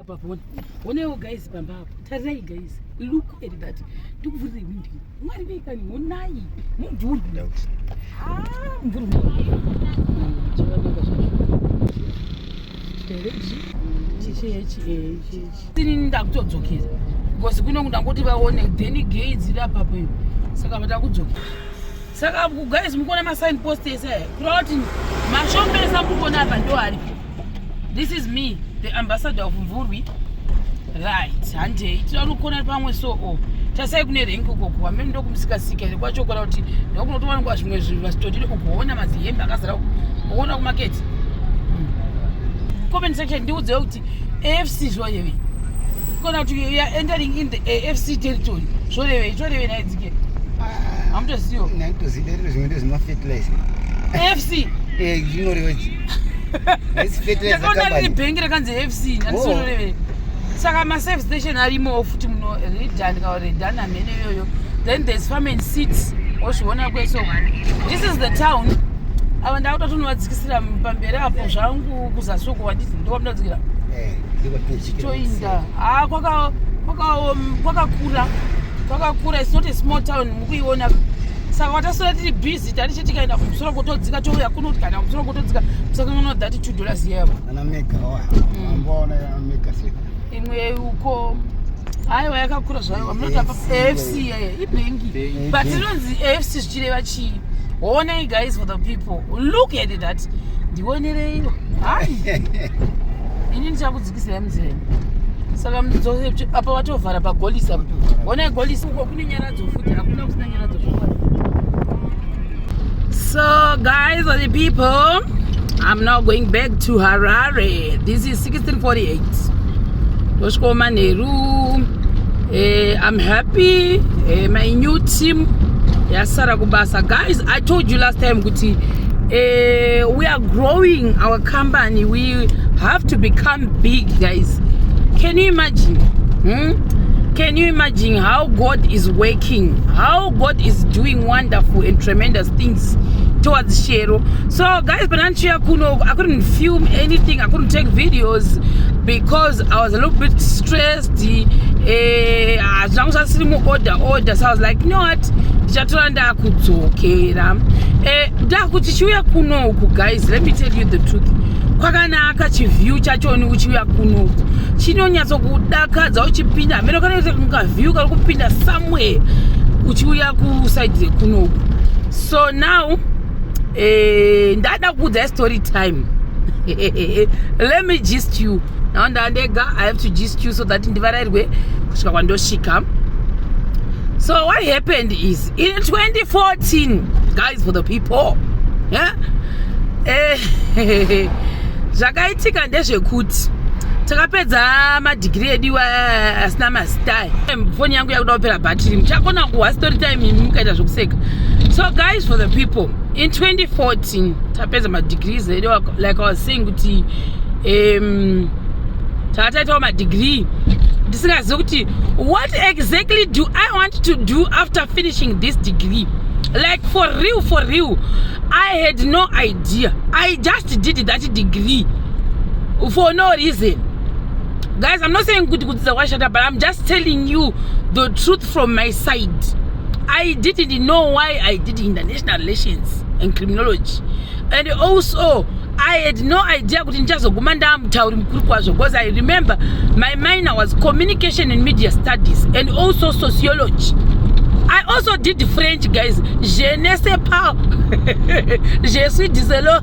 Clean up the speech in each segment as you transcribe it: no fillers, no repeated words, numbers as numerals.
Apapo onewo guys, pamba apo, tarirai guys, look at that. Ndikuvhurire window. Mwari veikani, honai mumvurwi. Ah, mvurwi chakanaka zvacho. Ini ndakutodzokera because kuno ndangoti vaone, then gate dziri apapo iyo, saka vatakudzokera. Saka guys, mukuona masign post ese aya, kureva kuti mashop ese amukuona apa ndo aripo. This is me, the ambassador of Mvurwi, right? Handei, tinoda kukona pamwe. So o tasai kune rank ukoko, hamene ndokumusika-sika here kwacho, kana kuti ndokunotowanikwa zvimwe zvinhu vasitodiri ukuona mazihembe akazara ukuona kumaketi. Comment section, ndiudzewo kuti AFC zvorevei, kana kuti you are entering in the AFC territory zvorevei, zvorevei naidzike? Hamutozivo? Naitoziva zvimwe ndezvemafertilizer. AFC. Zvinoreva chi? Haisi fertilizer? Ndakaona riri company. Bhengi rakanzi AFC, handisinorevei. Saka maservice station arimowo futi muno, Redan kana Redan, hamene iyoyo. Then there's Farm and City, wozviona kwese uko. This is the town. Ava ndakutotonovadzikisira pamberi apo zvangu, kuzasi uko wanditi ndokwamudadzikira. Ndiko tinechikira. Toinda ha, kwakakura, kwakakura. It's not a small town, mukuiona. Saka watasora tiri busy, tariche tikaenda kumusoro kotodzika, touya kuno, tikaenda kumusoro kotodzika, musakanganwa that $2 yavo. Ana Mega wa. Amboona ana Mega se. Imwe uko, aiwa, yakakura zvayo. Munoti apa AFC yeye ibhengi, but inonzi AFC zvichireva chii? Honai guys, for the people, look at that. Ndionereiwo. Hai, ini ndichakudzikisirai munzira ino. Saka apa vatovhara pagolisi apa. Honai golisi uko, kune Nyaradzo futi, hakuna kusina Nyaradzo zvokwadi. So guys, for the people, I'm now going back to Harare. This is 16:48, ndosvikawo manheru. I'm happy. My new team yasara kubasa. Guys, I told you last time kuti we are growing our company. We have to become big, guys. Can you imagine, Can you imagine how God is working, how God is doing wonderful and tremendous things towards Shero? So guys, pananchiya kuno, I couldn't film anything, I couldn't take videos because I was a little bit stressed. Zvangu zvasiri muorder order, so I was like, you know what, ndichatora ndakudzokera. Ndakuti chiuya kunoku. Guys, let me tell you the truth, kwakanaka. Chiview chachoni uchiuya kunoku chinonyatsokudakadza. Uchipinda, hameno kanoita kaview kari kupinda somewhere uchiuya kuside rekunoku. So now ndada kuudzai story time. Let me gist you now. Ndandega, I have to gist you so that ndivarairwe kusvika kwandosvika. So what happened is, in 2014, guys, for the people, yeah? Zvakaitika ndezvekuti takapedza madhigiri edu asina mazita. Foni yangu yakuda kupera bhatiri, muchakona kuhwa story time imi mukaita zvokuseka. So guys, for the people, in 2014 tapedza madegrees edu. Like I was saying kuti takataitawo madegree ndisingazivi kuti what exactly do I want to do after finishing this degree. Like, for real, for real, I had no idea. I just did that degree for no reason. Guys, I'm not saying kuti kudzidza kwashata, but I'm just telling you the truth from my side. I didn't know why I did international relations and criminology, and also I had no idea kuti ndichazoguma ndaamutauri mukuru kwazvo, because I remember my minor was communication and media studies and also sociology. I also did French, guys. Je ne sais pas, je suis désolé,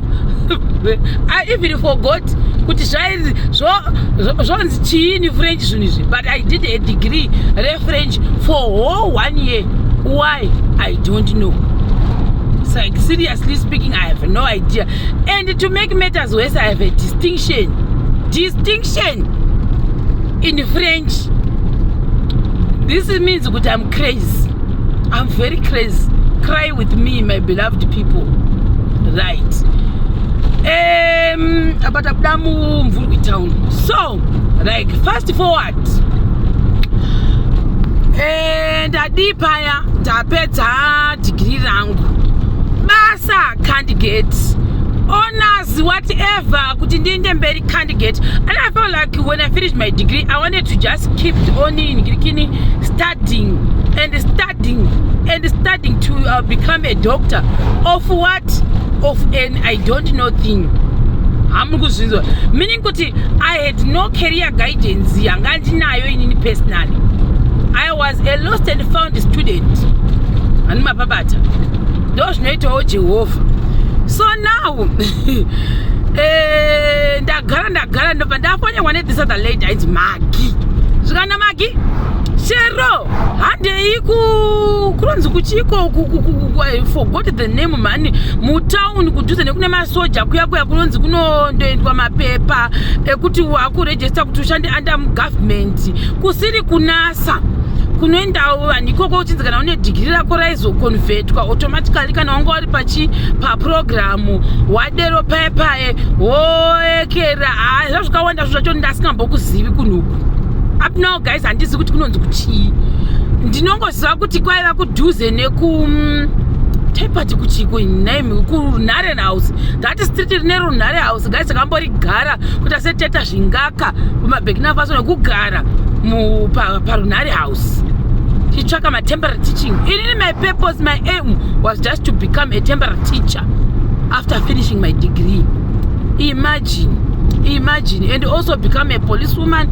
I even forgot kuti zvonzi chiini French, zvinhu izvi. But I did a degree reFrench for whole one year. Why? I don't know. It's like, seriously speaking, I have no idea. And to make matters worse, I have a distinction in French. This means kuti I'm crazy. I'm very crazy. Cry with me, my beloved people. Right, apa tabuda muMvurwi town. So like, fast forward, ndadii paya, ndapedza dhigiri rangu, basa can't get. Honors, whatever, kuti ndiende mberi, can't get. And I felt like when I finished my degree, I wanted to just keep on ngirikini, studying and studying and studying to become a doctor of what, of an I don't know thing. Hamuri kuzvinzwa? Meaning kuti I had no career guidance yanga ndinayo inini personally. I was a lost and found student. Hani mapabata? Ndo zvinoitawo Jehovha. So now ndagara, ndagara, ndobva ndafonyewa nethis other lady ainzi Magi. Zvikana, "Magi, Shero, handei kunonzi kuchiko?" I forgot the name mani. Mutauni kudhuze nekune masoja kuya kuya, kunonzi kunondoendwa mapepa ekuti wakurejista kuti ushande under mugovernment, kusiri kunasa, kunoendawo vanhu ikoko, uchinzi kana une dhigiri rako raizoconvertwa automatically kana wanga uri pachi paprogramu wadero paye woekera. Ha, zvazvikawanda zvo zvacho ndasingambokuzivi kunhuku. Up now, guys, handizivi kuti kunonzi kuchii. Ndinongoziva kuti kwaiva kudhuze neku taipati kuchiko name, kuRunare House. That street rine Runare House, guys, takamborigara kuti asati taita zvingaka kumaBurkina Faso nekugara paRunare House tichitsvaka matemporary teaching. Inini my purpose, my aim was just to become a temporary teacher after finishing my degree. Imagine, imagine. And also become a policewoman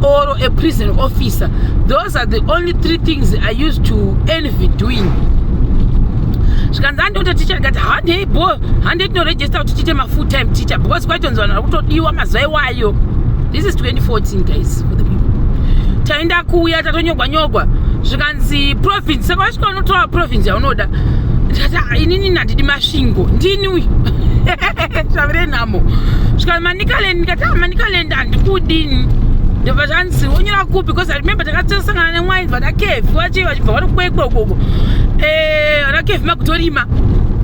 or a prison officer. Those are the only three things I used to envy doing. Zvikanzi andota teacher. Ndikati handei bo, handei tinorejista kuti tiite mafull time teacher, because kwaitonzi vanhu vari kutodiwa mazuva iwayo. This is 2014, guys, for the people. Taenda kuuya tatonyogwa nyogwa, zvikanzi province. Saka wasvika unotora province yaunoda. Ndikati, "Ah, inini handidi Masvingo, ndini uyu shavire nhamo." Zvikanzi Manicaland. Ndikati, "Ah, Manicaland handikudini." Ndobva zvanzi wonyora kupi? Because I remember takatosangana nemwainzi vana Kevi vachi vachibva vari kukwekwe ukoko, vana Kevi Makutorima.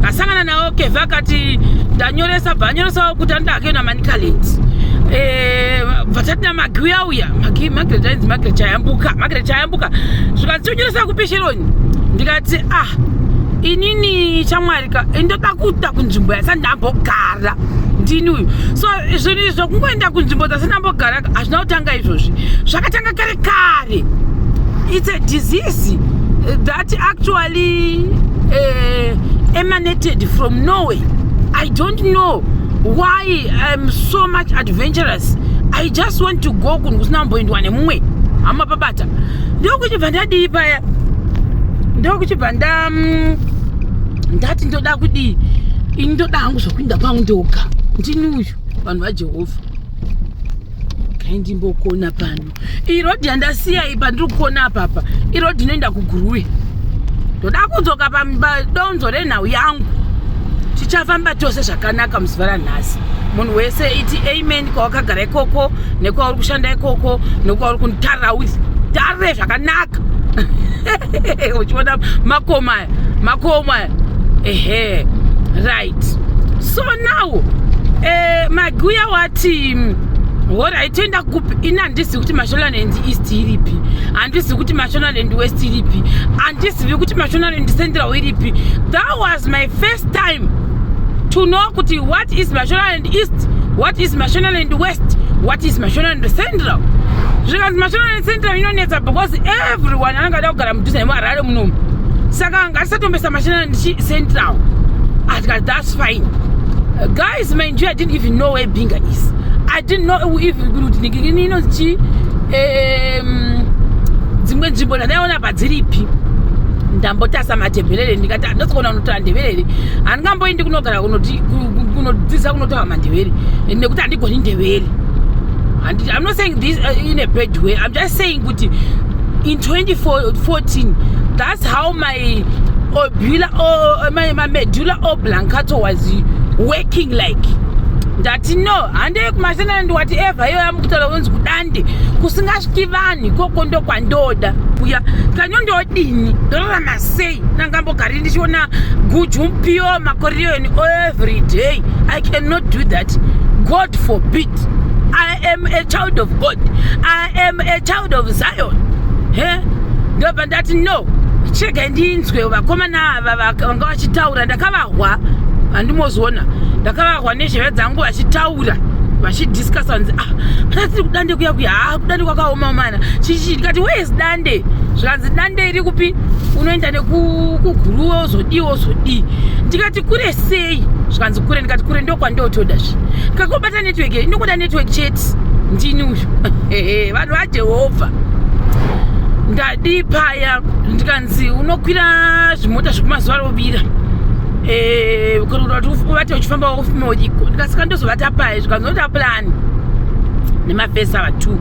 Asangana navo Kevi, akati ndanyoresa, bva anyoresawo kuti anoda hake naManicaland. Bva tati naMagi uya uya, Magi, Margaret, ainzi Margaret Chayambuka, Margaret Chayambuka. Zvikanzi tonyoresa kupi, Sheroni? Ndikati, "Ah, inini chamwarika, ndoda kuda kunzvimbo yasandambogara, ndini uyu." So zvinhu izvo, kungoenda kunzvimbo dzasandambogara, hazvina kutanga izvozvi, zvakatanga kare kare. It's a disease that actually emanated from Norway. I don't know why I'm so much adventurous. I just want to go kunhu kusina kumboendwa nemumwe. Hama pabata? Ndokuchibva ndadii paya, ndokuchibva ndati ndoda kudii ini, ndoda hangu zvokuinda kwangu ndoga, ndini uyu, vanhu vaJehovha. Kai ndimbokona pano. Iyi rodhi yandasiya iyi, pandiri kukona apapa, irodhi inoenda kuGuruve. Ndoda kudzoka padonzo renhau yangu. Tichafamba tose zvakanaka muzuva ranhasi. Munhu wese iti amen kwawakagara ikoko, nekwauri kushanda ikoko, nekwauri kunditarira. Tarire zvakanaka uchiona makomo aya, makomo aya. Ehe, right. So now Maguya wati, "Alright, toenda kupi?" Ini handizivi kuti Mashonaland East iripi, handizivi kuti Mashonaland West iripi, handizivi kuti Mashonaland Central iripi. That was my first time to know kuti what is Mashonaland East, what is Mashonaland West, what is Mashonaland Central. Zvikanzi Mashonaland Central inonetsa because everyone anenge ada kugara mudhuze nemuHarare munomu, saka ngatisatombesa Mashonaland Central. Atikati, "That's fine." Guys, mind you, I didn't even know where Binga is. I didn't know if kuti inonzi dzimwe nzvimbo ndandaiona padziripi. Ndambotasa Matebhelele, ndikati handosogona kunotaura Ndebelele, handingamboendi kunogara kunodzidzisa kunotaura Mandebele nekuti handigoni Ndebele. I'm not saying this in a bad way. I'm just saying kuti in 2014, that's how my obula, oh, my medulla oblongata was working like. Ndati no, handei kuMashonaland whatever iyo yamukutaura unonzi kuDande kusingasviki vanhu ikoko, ndokwandoda uya. Kanyondodini, ndorarama sei nangambogari ndichiona Guju Mupio Makoriyoni every day? I cannot do that, God forbid. I am a child of God, I am a child of Zion. He, ndobva ndati no, chiregai ndinzwe vakomana ava vanga vachitaura. Ndakavahwa. Handimozviona, ndakavahwa nezheve dzangu vachitaura, vachidiscussa, vanzi, "Ah, pana tiri kuDande kuya kuya. Ha, kuDande kwakaoma mana." Chichi ndikati, "Where is Dande?" Zvikanzi, "Dande iri kupi? Unoenda nekuGuruve, uzodii, uzodii." Ndikati, "Kure sei?" Zvikanzi, "Kure." Ndikati, "Kure ndokwandiotoda zve." Ndikakobata network, ndinokuda network chete. Ndini uyu, vanhu vaJehovha. Ndadii paya, ndikanzi unokwira zvimota zvekumazuva rovira, kuti uvate uchifamba ufuma udiko. Ndikasika ndozovata paya. Zvikanzi, plan nemafesi ava two.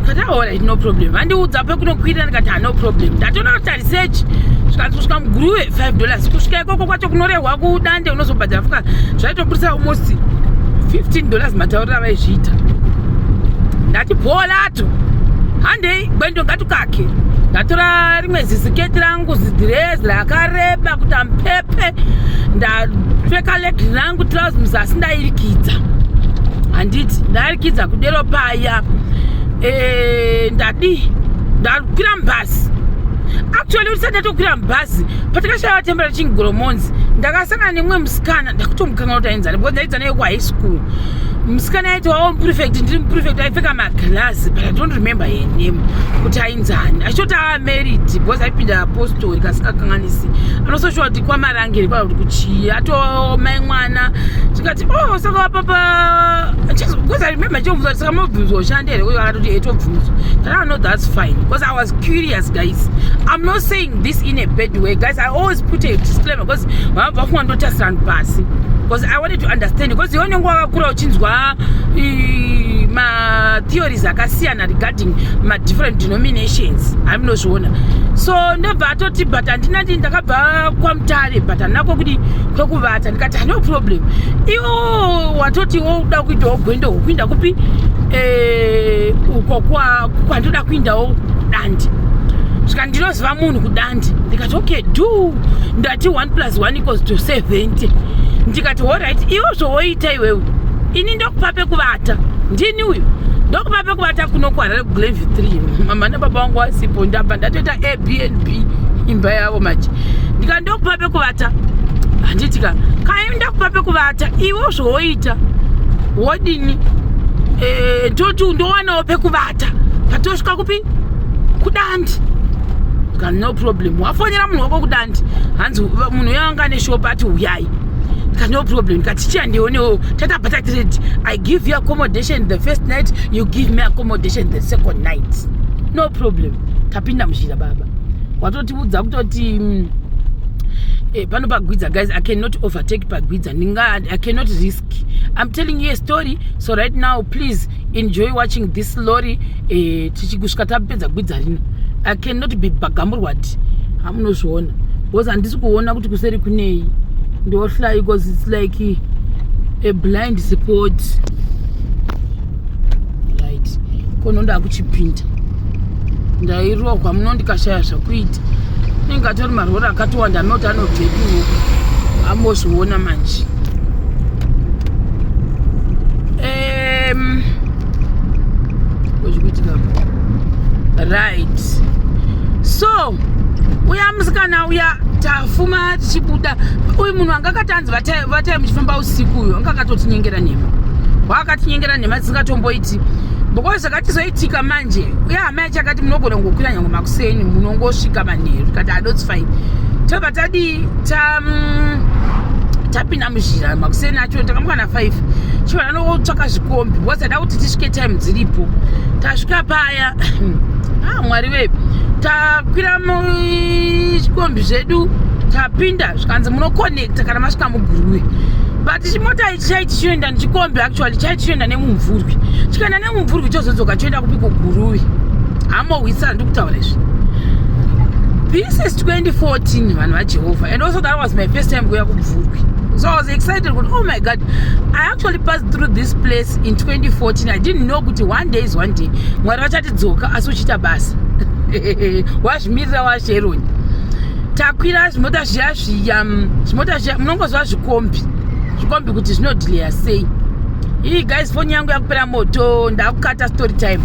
Ndikati, "Alright, no problem." Vandiudza pekunokwirira. Ndikati, "No problem." Ndatoona kuti research. Zvikanzi kusvika muGuruve $5, kusvika ikoko kwacho kunorehwa kuDande unozobhadhara fuka. Zvaitobudisa almost $15, matauriro avaizviita. Ndati, "Bholato, handei gwendo ngatukake." Ndatora rimwe zisiketi rangu, zidhirezi rakareba kuti amupepe, ndapfeka legging rangu, trouser muzasi, ndairikidza. Handiti ndairikidza kudero paya, ndadi ndakwira mubhazi. Actually, usati ndatokwira mubhazi, patakashaya vatembera chingoromonzi, ndakasangana nemumwe musikana. Ndakutomukanga kuti ainzani, because ndaidza naye kuhigh school. Musikana aiti wawo muprefect, ndiri muprefect, aipfeka maglass, but I don't remember her name kuti ainzani. Achitoti ava married because aipinda apostori, kasikakanganisi, anososhuwa kuti kwaMarangeri kwa kuti kuchii, atomai mwana. Tikati, "Oh, saka papa," because I remember chomubvunza kuti, "Saka mobvunzwa ushande here?" Uyo akatoti, "Etobvunzwa." Ndati, "No, that's fine," because I was curious. Guys, I'm not saying this in a bad way. Guys, I always put a disclaimer because vamabva vafunga ndotasira vanhu pasi, because I wanted to understand, because iwe unenge wakakura uchinzwa matheories akasiyana regarding madifferent denominations, hamunozviona. So ndobva atoti, "But handina, ndi ndakabva kwaMutare, but handina kwekuti kwekuvata." Ndikati, "No problem." Iwo watoti woda kuitawo gwendo hwokuinda kupi? Uko kwandoda kuindawo Dande. Svika ndinoziva munhu kuDande. Ndikati, "Okay, do." Ndati 1 plus 1 equals to 70. Ndikati, "Alright, iwe zvowoita iwewe, ini ndokupa pekuvata. Ndini uyu, ndokupa pekuvata kuno kuHarare, kuGlen View 3. Mama nababa vangu wasipo, ndabva ndatoita Airbnb imba yavo manje." Ndikati, "Ndokupa pekuvata, handitika? Kai ndakupa pekuvata, iwe zvowoita wodini? Toti ndowanawo pekuvata patosvika kupi? KuDande." Ndikati, "No problem." "Wafonera munhu wako kuDande?" Hanzi munhu uyo anga ane shop, ati uyai. Ndikati, "No problem." Ndikati, "Chiyandionewo tatabva ready. I give you accommodation the first night, you give me accommodation the second night. No problem." Tapinda muzhira, baba watotiudza kutoti pano pagwidza. Guys, I cannot overtake pagwidza. Ndinga I cannot risk. I'm telling you a story, so right now please enjoy watching this lorry. Tichikusvika tapedza gwidza rino, I cannot be bagamurwad, hamunozviona, because handisi kuona kuti kuseri kunei. Ndohla because it's like a blind spot. Right, kono ndakuchipinda, ndairohwa muno, ndikashaya zvakuita. Inenge atori marori akatowanda, anoti anobvepiwo, ambozviona manje. Kozvikuitika. Right, so uya musikana uya, tafuma tichibuda. Uyu munhu anga akati anzi vatai muchifamba usiku, uyu anga akatotinyengera nhema, waakatinyengera nhema dzisingatomboiti, because zvakatizoitika manje, uye hama yacho akati munogona kungokwira nyange makuseni, munongosvika manheru. Tikati, "That's fine." Tobva tadii, tapinda muzhira makuseni acho, takamuka na5, chibva tanotsvaka zvikombi because ada kuti tisvike time dziripo. Tasvika paya, ah, Mwari we, takwira muchikombi zvedu, tapinda, zvikanzi munoconnecta kana masvika muGuruve. But chimota ichi chaiti chinoenda nechikombi, actually chaiti chinoenda nemuMvurwi, chikaenda nemuMvurwi chozodzoka choenda kupi? KuGuruve. Hamohwisa, ndikutaura izvi. This is 2014, vanhu vaJehovha, and also that was my first time kuuya kuMvurwi, so I was excited kuti, "Oh my God, I actually passed through this place in 2014." I didn't know kuti one day is one day Mwari vachatidzoka, asi uchiita basa wazvimirira waSheroni. Takwira zvimota zviya zviya, zvimota zviya munongoziva zvikombi, zvikombi kuti zvinodhileya sei. Ii guys, foni yangu yakupera moto, ndakukata story time.